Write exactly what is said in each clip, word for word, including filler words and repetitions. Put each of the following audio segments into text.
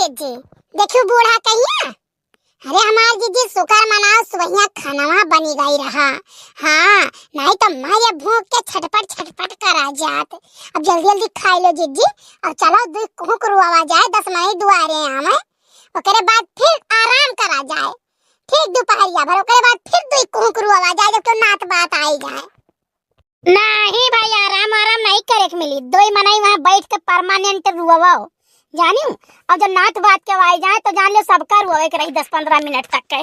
जी, देखियो बूढ़ा कहिया। अरे हमार जीजी, शुक्र मनाओ, सुबहिया खानवा बनी गई रहा। हाँ, नहीं तो मैं ये भूख के छटपट छटपट करा जात। अब जल्दी जल्दी खाई लो जीजी, और चलो दुई कुहुक रुआवा जाए, दस मई दुआरे आवे, ओकरे बाद फिर आराम करा जाए। ठीक दोपहरिया भर, ओकरे बाद फिर दुई कुहुक रुआवा जाए, जब तो नात बात आई जाए। नहीं भाई, आराम आराम नहीं करे के मिली। दोई मनई वहाँ बैठ के permanent रुआवा, जानियो। और जब नात बात के आई जाए तो जान लो सबका रुआवे के रही दस पन्द्रह मिनट तक के।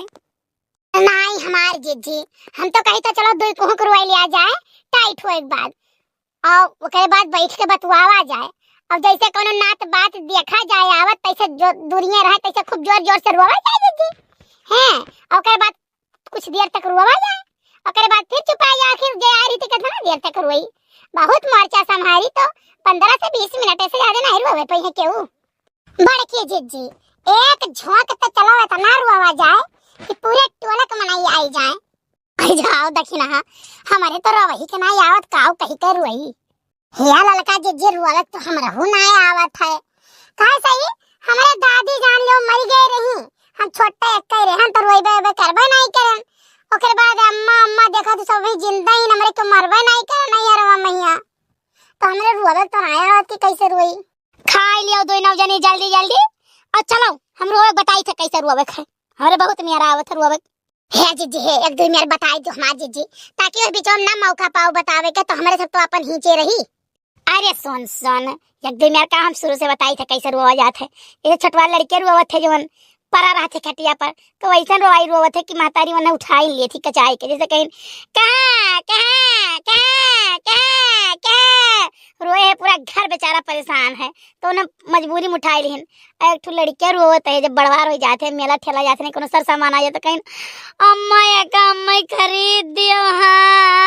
नहीं हमार जीजी, हम तो कही तो चलो दुई कुहुक रुआई लिया जाए, टाइट हो एक बार, और ओकरे बाद बैठ के बतुआवा जाए। और जैसे कोनो नात बात देखा जाए आवत, तैसे जो दूरिये रहे, तैसे खूब जोर जोर से रुआवा जाए जीजी। हैं, और ओकरे बाद कुछ देर तक रुआवा जाए, ओकरे बाद फिर चुपाई जाए, आखिर जे आ रही थी कितना देर तक रुई। बहुत मोर्चा संभारी तो पन्द्रह से बीस मिनट से ज्यादा नहीं रुआवे पई है केहू। बड़की जीजी, एक झोंक तो चलो इतना रुआवा जाए कि पूरे टोला के मनई आई जाए। आई जाओ दखिना, हमारे तो रवही के नाई आवत, काऊ कही के रुई। हे ललका जीजी, रुआवे तो हमरहू नाई आवत है। काहे सही, हमरे दादी जान लो मर गए रही, हम छोटे एक रहे, हम तो रोइबे ओइबे करबे नाई करन। ओकर बाद अम्मा, अम्मा देखा तो सब जिंदा ही, हमरे के मरबे नाई करन, नहीं हरवा मैया। तो हमरे रुआवे तो नाई आवत कि कैसे रोई। खाई लियो दोई नौ जनी जल्दी जल्दी, और चलो हम रोवे बताई थे कैसे रोवे खे। हमरे बहुत मेरा आवत है रोवे। हे जीजी, हे एक दुई मेर बताई दो हमार जीजी, ताकि वह बीचवा में ना मौका पाओ बतावे के, तो हमरे सब तो अपन हींचे रही। अरे सुन सुन, एक दुई मेर का हम शुरू से बताई थे कैसे रोवा जात है। ये छोटवा लड़के रोवत है जवन परा रहत है खटिया पर, तो वैसन रोवाई रोवत है कि महतारी उन्हें उठाई लिए थी कचाई के, जैसे कहीं, "कहाँ, कहाँ, कहाँ, कहाँ, कहाँ?" रोए है, पूरा घर बेचारा परेशान है, तो उन्हें मजबूरी में उठाई लिहिन। एक ठो लड़के रोवत है, जब बड़वार हो जाते हैं, मेला ठेला जाते हैं, कोनो सर सामान आ जाता कहीं, "अम्मा, एक अम्मा खरीद दियो, हाँ।"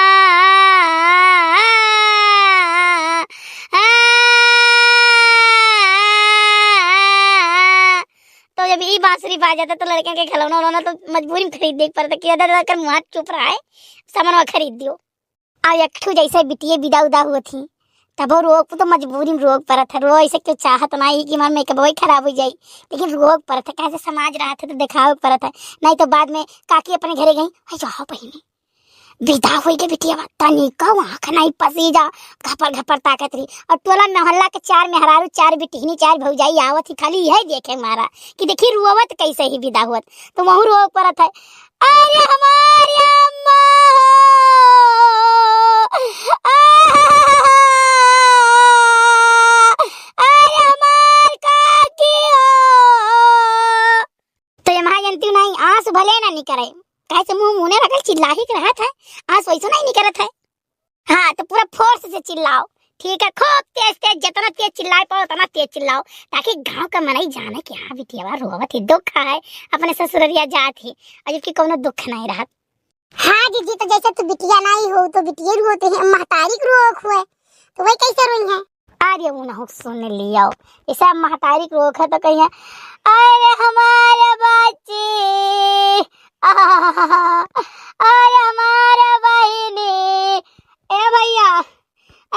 तो जब ई बांसुरी बाजत है, तो लड़कन के खिलौना उलौना तो मजबूरी में खरीद देख पड़ता कि अदर अदर कर मुँह चुप रहा है, सामान खरीद दियो। अब एक ठो जैसे बिटिये विदा उदा हुआ थी, तब वो रोक तो मजबूरी में रोक पड़त है। रो ऐसे क्यों चाहत ना ही कि हमार मेकअप वही खराब हो जाई, लेकिन रोक पड़त है, कैसे समाज रहत है तो देखावे पड़त है, नहीं तो बाद में काकी अपने घरे गई, "अरे जाओ बहिनी, विदा होई के बिटिया बा, तनिका आँख नहीं पसी जा, घपर घपर ताकत रही।" और टोला मोहल्ला के चार मेहरारू, चार बिटिहनी, चार भौजाई आवत ही, खाली यह देखे मारा कि देखी रुआवत कैसे ही विदा हुअत, तो वहू रोक पड़त है। अरे हमारी अम्मा हो, आहा, अरे हमार काकी हो। तो ये महाजनती नहीं, आंसू भले ना निकरे, काहे से मुंह मुने रखल चिल्लाही के रहत है, आंसू ऐसो नहीं निकरत है। हाँ, तो पूरा force से चिल्लाओ, ठीक है, खूब तेज तेज, जितना तेज चिल्लाए पाओ उतना तेज चिल्लाओ, ताकि गांव का मनई जाने कि हाँ बिटियावा रोवत ही, दुख है, अपने ससुररिया जात ही, और जबकि कोनो दुख नहीं रहत। हाँ जीजी, तो जैसे तू बिटिया नहीं हो तो बिटिये रोते हैं, महतारी के रोक हुए तो वही कैसे रोई है? अरे उनहु सुन लियो, जैसे अब महतारी के रोक है तो कहिए, "अरे हमारे बच्ची, आहा, अरे हमारे बहिनी, ए भैया,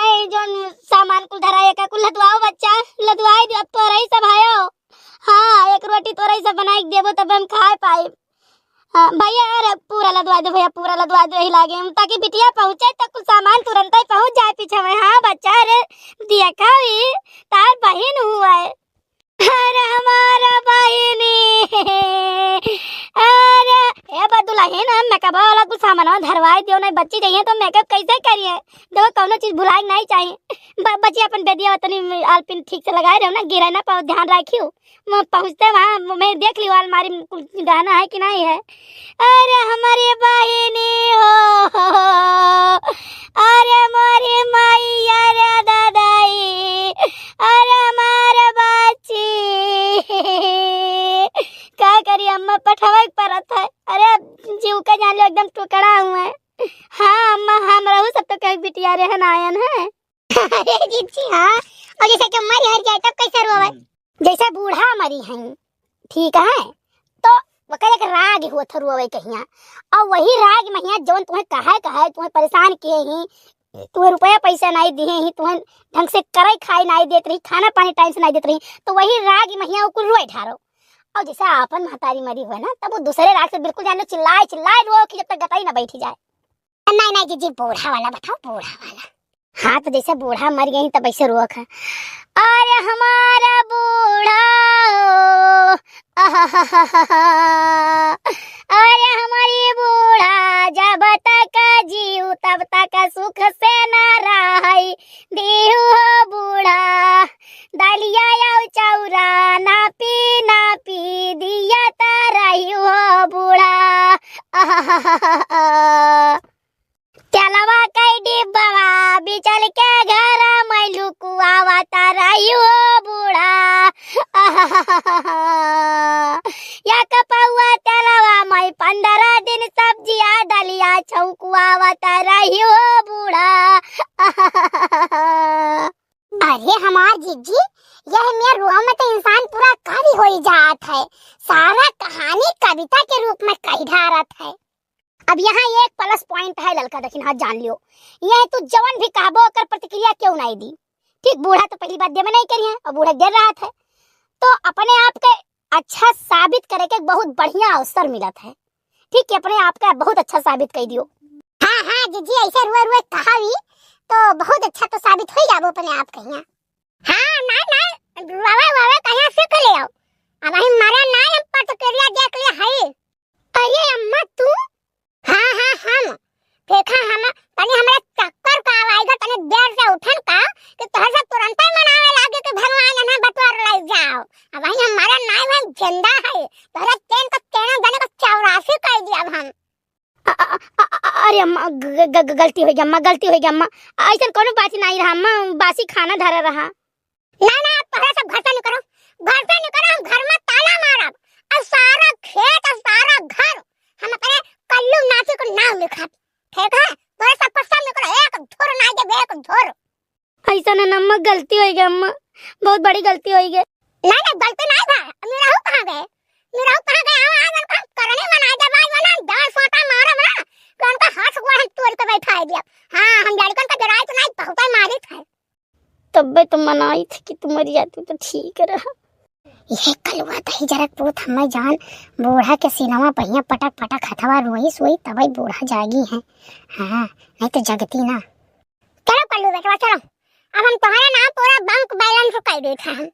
ए जौन सामान कुल धराए का कुल लदवाओ बच्चा, लदवाए दे, अब तोरई सब आयो। हाँ, एक रोटी तोरई सब बनाई के देबो तब हम खाए पाई।" हाँ, भैया, अरे पूरा लदवा दे भैया, पूरा लदवा दे, यही लागे हम, ताकि बिटिया पहुँचे तो कुछ सामान तुरंत ही पहुँच जाए पीछे में। हाँ बच्चा, अरे देखा भी तार बहिन हुआ है। अरे हमारा बहिनी, अरे ए बा दुलहिन, मेकअप वाला कुछ सामान धरवाई दियो, नहीं बच्ची जाइए तो मेकअप कैसे करिए? देखो कौनो चीज भुलाई नहीं चाहिए। ब-, बच्ची अपन बेदिया तनी आलपिन ठीक से लगाए रहो ना, गिरे ना पाओ, ध्यान रखियो। मैं पहुँचते वहाँ मैं देख लियो अलमारी में कुछ गहना है कि नहीं है। अरे हमारी बहिनी हो, अरे मोरी मैया रे दादाई, अरे हमार बच्ची। का करी अम्मा, पठवे के पड़त है। अरे जीव का जान लो एकदम टुकड़ा हुए। हाँ अम्मा, हमरहू सब तो कहीं बिटिया रहन आयन है। अरे जीजी, हाँ। और जैसे कि मरी हर जाए तब कैसे रोवे? हम्म। जैसे बूढ़ा मरी हैं, ठीक है, तो ओकर एक राग होत है रोवे कहिया, और वही राग महिया जौन तुम्हें कहे कहे तुम्हें परेशान किए ही, तुहे रुपया पैसा नाहीं दिहे ही, तुहे ढंग से करे खाए नाहीं देत रही, खाना पानी टाइम से नाहीं देत रही, तो वही राग महिया कुल रोए ढारो। और जैसे आपन महतारी मरी हुए ना, तब वो दूसरे राग से बिल्कुल जान लो, चिल्लाए चिल्लाए रो कि जब तक गटई ना बैठी जाए। नहीं, नहीं, जीजी, बूढ़ा वाला बताओ, बूढ़ा वाला। हाँ, तो जैसे बूढ़ा मर गई, तब ऐसे रोक है। अरे हमारा बूढ़ा हो, आहाहाहा। अरे हमारी बूढ़ा, जब तक जीव, तब तक सुख से ना रहई दिहु हो बूढ़ा। दलिया अउ चौरा नापी नापी दिया त रही हो बूढ़ा। आहाहाहा। तेलवा के डिब्बवा बिचल के घर में लुकुआवत रही हो बूढ़ा। आहाहाहा। एक पौआ तेलवा में पन्द्रह दिन सब्जिया दलिया छौकुआवत रही हो बूढ़ा। आहाहाहा। अरे हमार जीजी, यह मेर रुआ में तो इंसान पूरा कवि होई जात है, सारा कहानी कविता के रूप में कही ढारत है। अब यहाँ एक plus point है ललका, दखिन, हाँ, जान लियो, यह तू जवन भी कहबो, ओकर प्रतिक्रिया क्यों नहीं दी। ठीक, बूढ़ा तो पहली बात देवे नहीं करी है, और बूढ़ा देर रहत है, तो अपने आप के अच्छा साबित करे के बहुत बढ़िया अवसर मिलत है। ठीक है, अपने आप का बहुत अच्छा साबित कर दियो। हाँ, हाँ, जीजी, ऐसे रुए रुए कहावी, तो बहुत अच्छा तो साबित हो जाबो अपने आप कहिया। हाँ, नहीं, नहीं, रुआवे, रुआवे कहिया सीख ले आओ। अब हम मरे नहीं, हम प्रतिक्रिया देख ले हई। अरे अम्मा, तू? हाँ, हाँ, हम। देखा, हम, तनी हमरा चक्कर का आवाज है, तनी देर से उठन का, कि तोहर से तुरंते मनावे लागे कि भगवान इन्हें बटोर ले जाओ। अब वही हम मरे नहीं, हम जिंदा है। तोहरे तेन का तेरह जने का चौरासी कर दिया अब हम। अ-, अ-, अ-, अ-, अरे अम्मा, ग-, ग-, ग-, गलती होइ गया अम्मा, गलती होइ गया अम्मा। अइसन कोनो बात नहीं रहा अम्मा, बासी खाना धरा रहा। ना, ना, अब तोहरा सब घर से निकरो, घर से निकरो, हम घर में ताला मारब। अब सारा खेत, अब सारा घर हम अपने कल्लू नाची को नाम लिखब। ठीक है? तोहरे सब को सब निकरो, एक धुर ना देब, एक धुर। ऐसा ना अम्मा, गलती होइ गई अम्मा, बहुत बड़ी गलती होइ गई। नहीं, नहीं, गलती नहीं भा। निरहू कहाँ गए? निरहू कहाँ गए? हाँ, आज उनका हम करनी बना देब, आज वरना डांड सोटा मारब ना, तो उनका हाथ गोड़ हम तोड़ के बैठा दिया। हाँ, हम लड़कन का जराई तो नहीं, बहुत मारित है। तब्बे तो मनाई थी कि तू मर जाती तो ठीक रहा। यह कलुआ दही जरक पूत हमें जान बूढ़ा के सीनवा पहिया पटक पटक हथवा रोई सोई, तबे बूढ़ा जागी है। हाँ, नहीं तो जगती ना। चलो कल्लू बेटवा, चलो, अब हम तुम्हारे नाम पूरा bank balance कर देते हैं।